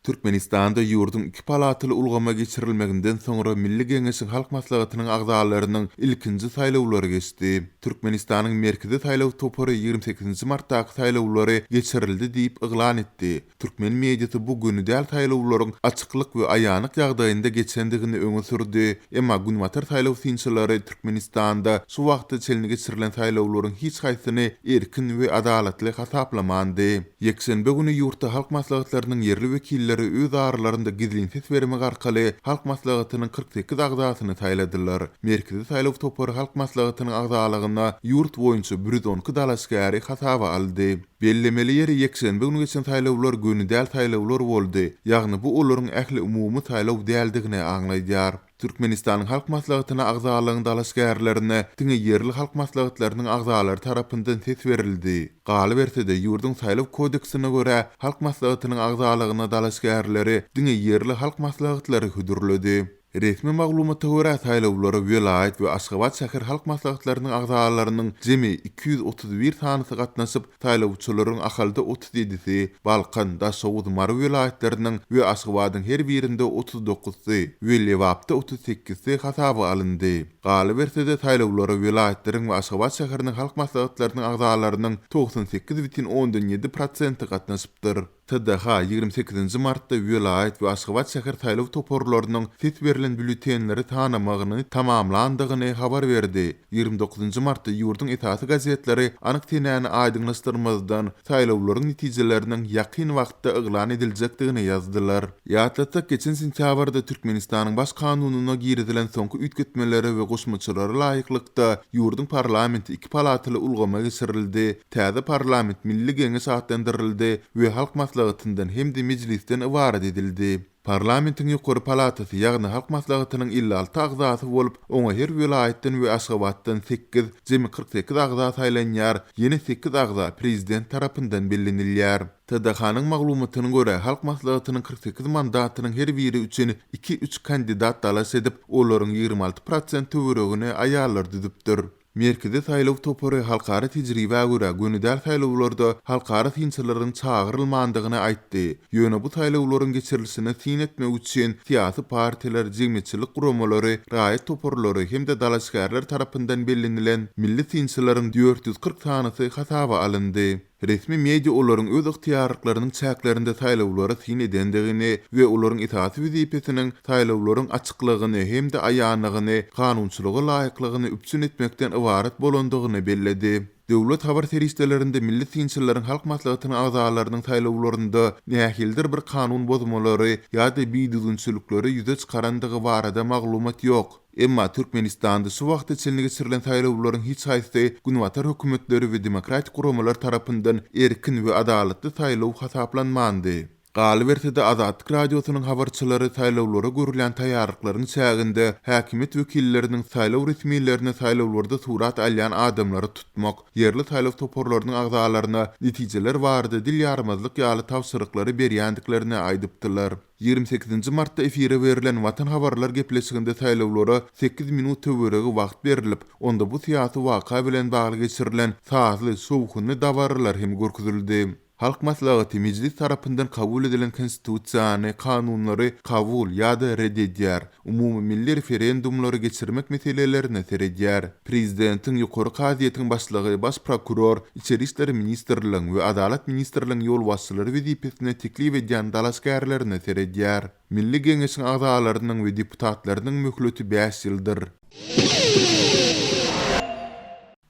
Türkmenistanda ýurduň iki palataly ulgama geçirilmeginden soňra Milli Geňeşiň Halk Maslahatynyň agzalarynyň ilkinji saýlawlary geçdi. Türkmenistanyň Merkezi saýlaw topary 28-nji martdaky saýlawlary geçirildi diýip yglan etdi. Türkmen mediasy bu göni däl saýlawlaryň açyklyk we aýanlyk ýagdaýynda geçendigini öňe sürdi. Emma günbatar saýlaw synçylary Türkmenistanda şu wagta çenli geçirilen saýlawlaryň hiç haýsyny erkin we adalatly hasaplamandy. Ýekşenbe güni ýurtda Halk Maslahatlarynyň ýerli wekilleri öz aralarynda gizlin ses bermek arkaly Halk Maslahatynyň 48 agzasyny saýladylar. Merkezi saýlaw topary Halk Maslahatynyň agzalygyna ýurt boýunça 112 dalaşgäri hasaba aldy. Bellemeli ýeri, ýekşenbe güni geçen saýlawlar göni däl saýlawlar boldy, ýagny bu olaryň ähliumumy saýlaw däldigini aňladýar. Türkmenistanyň Halk Maslahatyna agzalygyň dalaşgärlerine diňe ýerli halk maslahatlarynyň agzalary tarapyndan ses berildi. Galyberse-de, ýurduň Saýlaw kodeksine görä, Halk Maslahatynyň agzalygyna dalaşgärleri diňe ýerli halk maslahatlary hödürledi. Resmi maglumata görä, saýlawlara welaýat we Aşgabat şäher halk maslahatlarynyň agzalarynyň jemi 231 sanysy gatnaşyp, Saýlawçylaryň Ahalda 37-si, Balkan, Daşoguz, Mary welaýatlarynyň we Aşgabadyň her birinde 39-sy we Lebapda 38-si hasaba alyndy. Galyberse-de, saýlawlara welaýatlaryň we Aşgabat şäheriniň halk maslahatlarynyň agzalarynyň 98,7 prosenti gatnaşypdyr. TDH 28-nji martda welaýat we Aşgabat şäher saýlaw toparlarynyň ses berlen býulletenleri sanamagyny tamamlandygyny habar berdi. 29-njy martda ýurduň esasy gazetleri anyk senäni aýdyňlaşdyrmazdan, saýlawlaryň netijeleriniň ýakyn wagtda yglan ediljekdigini ýazdylar. Ýatlatsak, geçen sentýabrda Türkmenistanyň Baş Kanunyna girizilen soňky üýtgetmelere we goşmaçalara laýyklykda, ýurduň parlamenti iki palataly ulgama geçirildi. Täze parlament Milli Geňeş atlandyryldy we Halk Maslahatyndan hem-de Mejlisden ybarat edildi. Parlamentiň ýokary palatasy, ýagny Halk Maslahatynyň 56 agzasy bolup, oňa her welaýatdan we Aşgabatdan sekiz, jemi 48 agza saýlanýar, ýene sekiz agza prezident tarapyndan bellenilýär. TDH-nyň maglumatyna görä, Halk Maslahatynyň 48 mandatynyň her biri üçin iki-üç kandidat dalaş edip, olaryň 26 prosent töweregini aýallar düzüpdir. Merkezi saýlaw topary halkara tejribä görä göni däl saýlawlarda halkara synçylaryň çagyrylmandygyny aýtdy. Ýöne bu saýlawlaryň geçirilişine syn etmek üçin syýasy partiýalar, jemgyýetçilik guramalary, raýat toparlary hem-de dalaşgärler tarapyndan bellenilen milli synçylaryň 440 sanysy hasaba alyndy. Resmi media olaryň öz ygtyýarlyklarynyň çäklerinde saýlawlara syn edendigini we olaryň esasy wezipesiniň saýlawlaryň açyklygyny hem-de aýanlygyny, kanunçylyga laýyklygyny üpjün etmekden ybarat bolandygyny belledi. Döwlet habar serişdelerinde milli synçylaryň Halk Maslahatynyň agzalarynyň saýlawlarynda nähilidir bir kanun bozmalary ýa-da bidüzgünçilikleri ýüze çykarandygy barada maglumat ýok. Emma Türkmenistanda şu wagta çenli geçirilen saýlawlaryň hiç haýsysy günbatar hökümetleri we demokratik guramalar tarapyndan erkin we adalatly saýlaw hasaplanmandy. Galyberse-de, Azatlyk Radiosynyň habarçylary saýlawlara görülýän taýýarlyklaryň çäginde häkimiýet wekilleriniň saýlaw resmilerine saýlawlarda surat alýan adamlary tutmak, ýerli saýlaw toparlarynyň agzalaryna netijeler barada dil ýarmazlyk ýaly tabşyryklary berýändiklerini aýdypdylar. 28-nji martda efire berlen Watan habarlar gepleşiginde saýlawlara sekiz minut töweregi wagt berlip, onda bu syýasy waka bilen bagly geçirilen sazly, şowhunly dabaralar hem görkezildi. Halk Maslahaty Mejlis tarapyndan kabul edilen Konstitusiýany, kanunlary kabul ýa-da ret edýär, umumymilli referendumlary geçirmek meselelerine seredýär. Prezidentiň, Ýokary kazyýetiň başlygy, Baş prokuror, Içeri işler ministrligiň we Adalat ministrligiň ýolbaşçylary wezipesine teklip edýän dalaşgärlerine seredýär. Milli Geňeşiň agzalarynyň we deputatlarynyň möhleti bäş ýyldyr.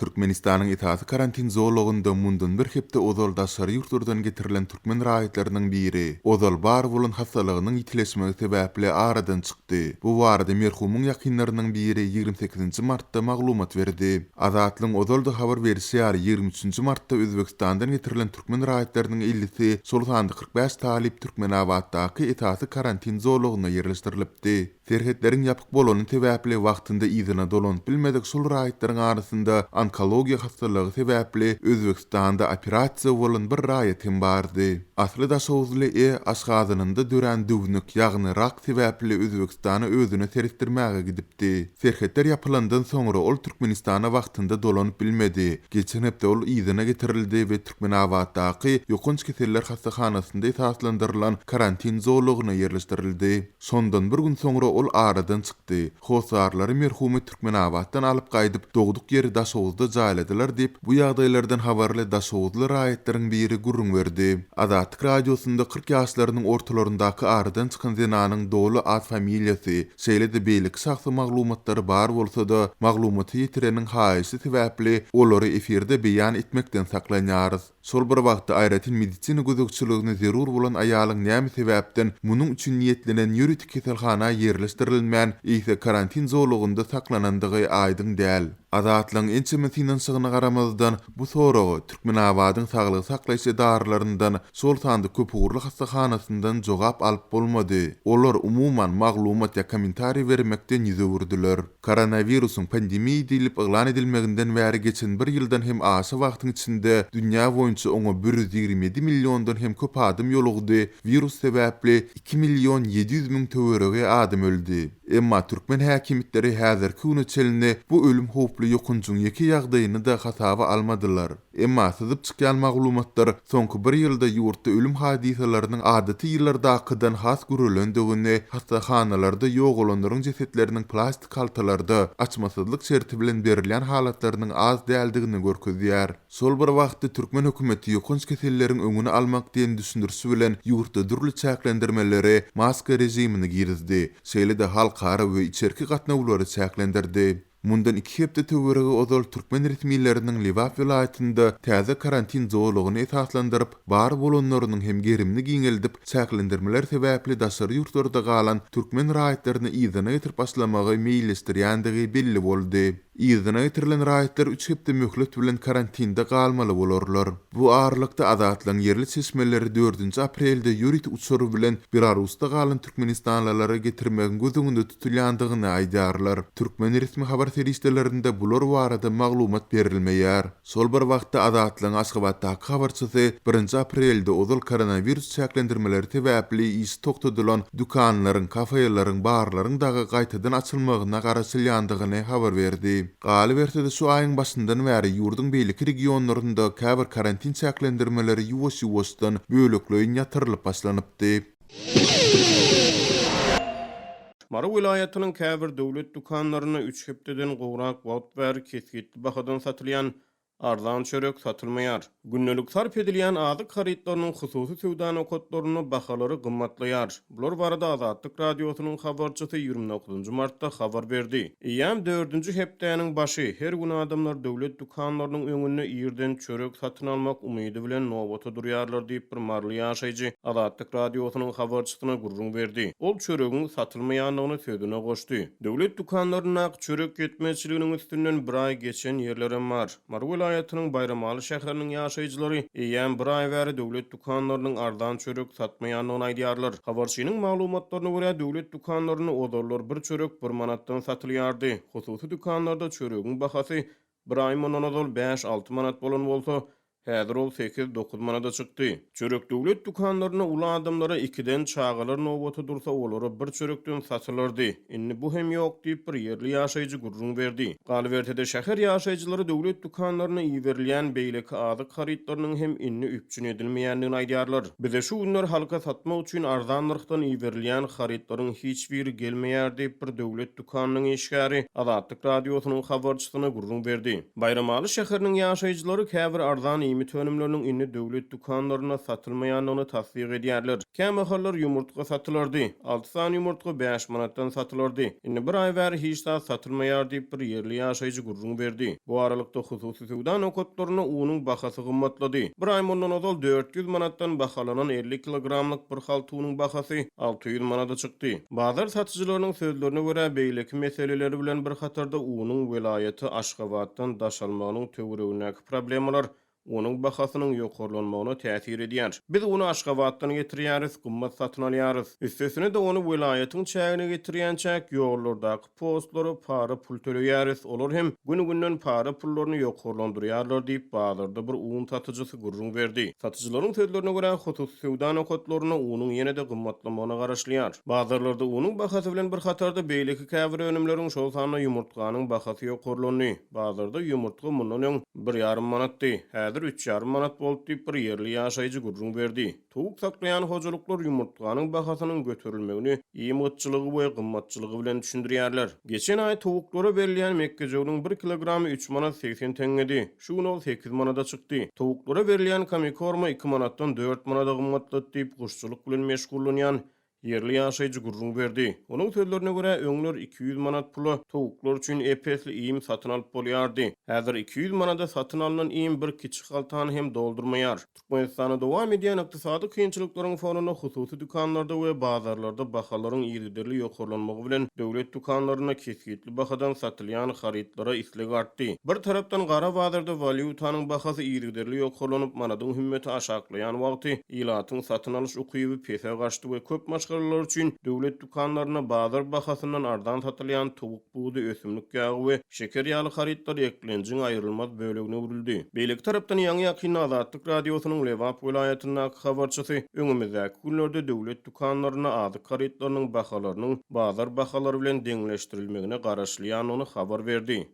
Türkmenistanyň esasy karantin zolagynda mundan bir hepde ozal daşary ýurtlardan getirilen türkmen raýatlarynyň biri, ozal bar bolan hassalygynyň ýitileşmegi sebäpli aradan çykdy. Bu barada merhumyň ýakynlarynyň biri 28-nji martda maglumat berdi. Azatlygyň ozal-da habar berşi ýaly, 23-nji martda Özbegistandan getirilen türkmen raýatlarynyň ellisi, şol sanda 45 talyp Türkmenabatdaky esasy karantin zolagyna ýerleşdirilipdi. Serhetleriň ýapyk bolany sebäpli wagtynda yzyna dolanyp bilmedik şol raýatlaryň arasynda onkologiýa hassalygy sebäpli Özbegistanda operasiýa bolan bir raýat hem bardy. Asly daşoguzly E. Aşgazanynda dörän düwnük, ýagny rak sebäpli Özbegistana özüne seretdirmäge gidipdi. Serhetler ýapylandan soňra ol Türkmenistana wagtynda dolanyp bilmedi. Geçen hepde ol yzyna getirildi we Türkmenabatdaky Ýokanç keseller hassahanasynda esaslandyrylan karantin zolagyna ýerleşdirildi. Şondan bir gün soňra ol aradan çykdy. Hossarlary merhumy Türkmenabatdan alyp gaýdyp, dogduk ýeri Daşoguzda jaýladylar diýip, bu ýagdaýlardan habarly daşoguzly raýatlaryň biri gürrüň berdi. Azatlyk Radiosynda 40 ýaşlarynyň ortalaryndaky aradan çykan zenanyň doly at-familiýasy, şeýle-de beýleki şahsy maglumatlary bar bolsa-da, maglumaty ýetireniň haýyşy sebäpli olary efirde beýan etmekden saklanýarys. Şol bir wagtda, aýratyn medisina gözegçiligine zerur bolan aýalyň näme sebäpden munuň üçin niýetlenen ýörite keselhana ýerleşdirilmän, eýse karantin zolagynda saklanandygy aýdyň däl. Azatlygyň ençeme synanyşygyna garamazdan, bu soraga Türkmenabadyň saglygy saklaýyş edaralaryndan, şol sanda köpugurly hassahanasyndan jogap alyp bolmady. Olar, umuman, maglumat ýa kommentariý bermekden ýüz öwürdiler. Koronawirusyň pandemiýa diýlip yglan edilmeginden bäri geçen bir ýyldan hem aşa wagtyň içinde dünýä boýunça oňa 127 milliondan hem köp adam ýolugdy, wirus sebäpli 2 million 700 müň töweregi adam öldi. Emma türkmen häkimiýetleri häzirki güne çenli bu ölüm howply ýokanjyň ýeke ýagdaýyny-da hasaba almadylar. Emma syzyp çykýan maglumatlar soňky bir ýylda ýurtda ölüm hadysalarynyň adaty ýyllardakydan has güreländigini, hassahanalarda ýogalanlaryň jesetleriniň plastik haltalarda, açmasyzlyk şerti bilen berilýän halatlarynyň az däldigini görkezýär. Şol bir wagtda türkmen hökümeti ýokanç keselleriň öňüni almak diýen düşündiriş bilen ýurtda dürli çäklendirmeleri, maska režimini girizdi, şeýle-de halkara we içerki gatnawlary çäklendirdi. Mundan iki hepde töweregi ozal türkmen resmileriniň Lebap welaýatynda täze karantin zolagyny esaslandyryp, bar bolanlarynyň hem gerimini giňeldip, çäklendirmeler sebäpli daşary ýurtlarda galan türkmen raýatlaryny yzyna getirip başlamagy meýilleşdirýändigi belli boldy. Yzyna getirilen raýatlar üç hepde möhlet bilen karantinde galmaly bolarlar. Bu aralykda Azatlygyň ýerli çeşmeleri dördünji aprelde ýörite uçar bilen Belarusda galan türkmenistanlylary getirmegiň göz öňünde tutulýandygyny aýdýarlar. Türkmen resmi habar serişdelerinde bular barada maglumat berilmeýär. Şol bir wagtda Azatlygyň Aşgabatdaky habarçysy birinji aprelde ozal koronawirus çäklendirmeleri sebäpli işi togtadylan dükanlaryň, kafeleriň, barlaryň dagy gaýtadan açylmagyna garaşylýandygyny habar berdi. Galyberse-de şu aýyň başyndan bäri ýurduň beýleki regionlarynda käbir karantin çäklendirmeleri ýuwaş-ýuwaşdan bölekleýin ýatyrylyp başlanypdy. Mary welaýatynyň käbir döwlet dükanlarynda üç hepdeden gowrak wagt bäri kesgitli bahadan satylýan arzan çörek satylmaýar. Gündelik sarp edilýän azyk harytlarynyň hususy söwda nokatlarynda bahalary gymmatlaýar. Bular barada Azatlyk Radiosynyň habarçysy 29 martda habar berdi. Eýýäm dördünji hepdäniň başy, her gün adamlar döwlet dükanlarynyň öňünde irden çörek satyn almak umydy bilen nobata durýarlar diýip, bir maryly ýaşaýjy Azatlyk Radiosynyň habarçysyna gürrüň berdi. Ol çöregiň satylmaýandygyny sözüne goşdy. Döwlet dükanlaryndaky çörek ýetmezçiliginiň üstünden bir aý geçen ýerlerem bar. Mary welaýatynyň Baýramaly şäheriniň ýaşaýjylary eýýäm bir aý bäri döwlet dükanlarynyň arzan çörek satmaýandygyny aýdýarlar. Habarçynyň maglumatlaryna görä, döwlet dükanlarynda ozallar bir çörek bir manatdan satylýardy. Hususy dükanlarda çöregiň bahasy bir aý mundan ozal bäş-alty manat bolan bolsa, Häzir ol sekiz-dokuz manada çykdy. Çörek döwlet dükanlarynda uly adamlara ikiden, çagalar nobata dursa, olara bir çörekden satylardy. Indi bu hem ýok diýip, bir ýerli ýaşaýjy gürrüň berdi. Galyberse-de, şäher ýaşaýjylary döwlet dükanlaryna iberilýän beýleki azyk harytlarynyň hem indi üpjün edilmeýändigini aýdýarlar. Bize şu günler halka satmak üçin arzan nyrhdan iberilýän harytlaryň hiç biri gelmeýär diýip, bir döwlet dükanynyň işgäri Azatlyk Radiosynyň habarçysyna gürrüň berdi. Baýramaly şäheriniň ýaşaýjylary käbir arzan iýmit önümleriniň indi döwlet dükanlarynda satylmaýandygyny tassyk edýärler. Kämahallar ýumurtga satylardy. Alty sany ýumurtga bäş manatdan satylardy. Indi bir aý bäri hiç zat satylmaýar diýip, bir ýerli ýaşaýjy gürrüň berdi. Bu aralykda, hususy söwda nokatlarynda unuň bahasy gymmatlady. Bir aý mundan ozal 400 manatdan bahalanan 50 kilogramlyk bir halta unuň bahasy 600 manada çykdy. Bazar satyjylarynyň sözlerine görä, beýleki meseleleri bilen bir hatarda unuň welaýata Aşgabatdan daşalmagynyň töweregindäki problemalar. onuň bahasynyň ýokarlanmagyna täsir edýär. Biz uny Aşgabatdan getirýäris, gymmat satyn alýarys. Üstesine-de ony welaýatyň çägine getirýänçäk ýollardaky postlara para pul töleýäris, olar hem gün-günden para pullaryny ýokarlandyrýarlar diýip, bazarda bir un satyjysy gürrüň berdi. Satyjylaryň sözlerine görä, hususy söwda nokatlarynda unuň ýene-de gymmatlamagyna garaşylýar. Bazarlarda unuň bahasy bilen bir hatarda beýleki käbir önümleriň, şol sanda ýumurtganyň bahasy ýokarlandy. Bazarda ýumurtga mundan öň bir ýarym manatdy, häzir üç ýarym manat boldy diýip, bir ýerli ýaşaýjy gürrüň berdi. Towuk saklaýan hojalyklar ýumurtganyň bahasynyň göterilmegini iým gytçylygy we gymmatçylygy bilen düşündirýärler. Geçen aý towuklara berilýän mekgejöweniň bir kilogramy üç manat 80 teňňedi. Şu gün ol sekiz manada çykdy. Towuklara berilýän komikorma iki manatdan dört manada gymmatlady diýip, guşçulyk bilen meşgullanýan ýerli ýaşaýjy gürrüň berdi. Onuň sözlerine görä, öňler 200 manat pula towuklar üçin ep-esli iým satyn alyp bolýardy. Häzir 200 manada satyn alnan iým bir kiçi haltany hem doldurmaýar. Türkmenistanda dowam edýän ykdysady kynçylyklaryň fonunda hususy dükanlarda we bazarlarda bahalaryň yzygiderli ýokarlanmagy bilen döwlet dükanlarynda kesgitli bahadan satylýan harytlara isleg artdy. Bir tarapdan gara bazarda walýutanyň bahasy yzygiderli ýokarlanyp, manadyň hümmeti aşaklaýan wagty ilatyň satyn alyş ukyby pese gaçdy we köp maşgalalar üçin döwlet dükanlarynda bazar bahasyndan arzan satylýan towuk budy, ösümlik ýagy we şeker ýaly harytlar eklenjiň aýrylmaz bölegine öwrüldi. Beýleki tarapdan, ýaňy-ýakynda Azatlyk Radiosynyň Lebap welaýatyndaky habarçysy öňümizdäki günlerde döwlet dükanlarynda azyk harytlarynyň bahalarynyň bazar bahalary bilen deňleşdirilmegine garaşylýandygyny habar berdi.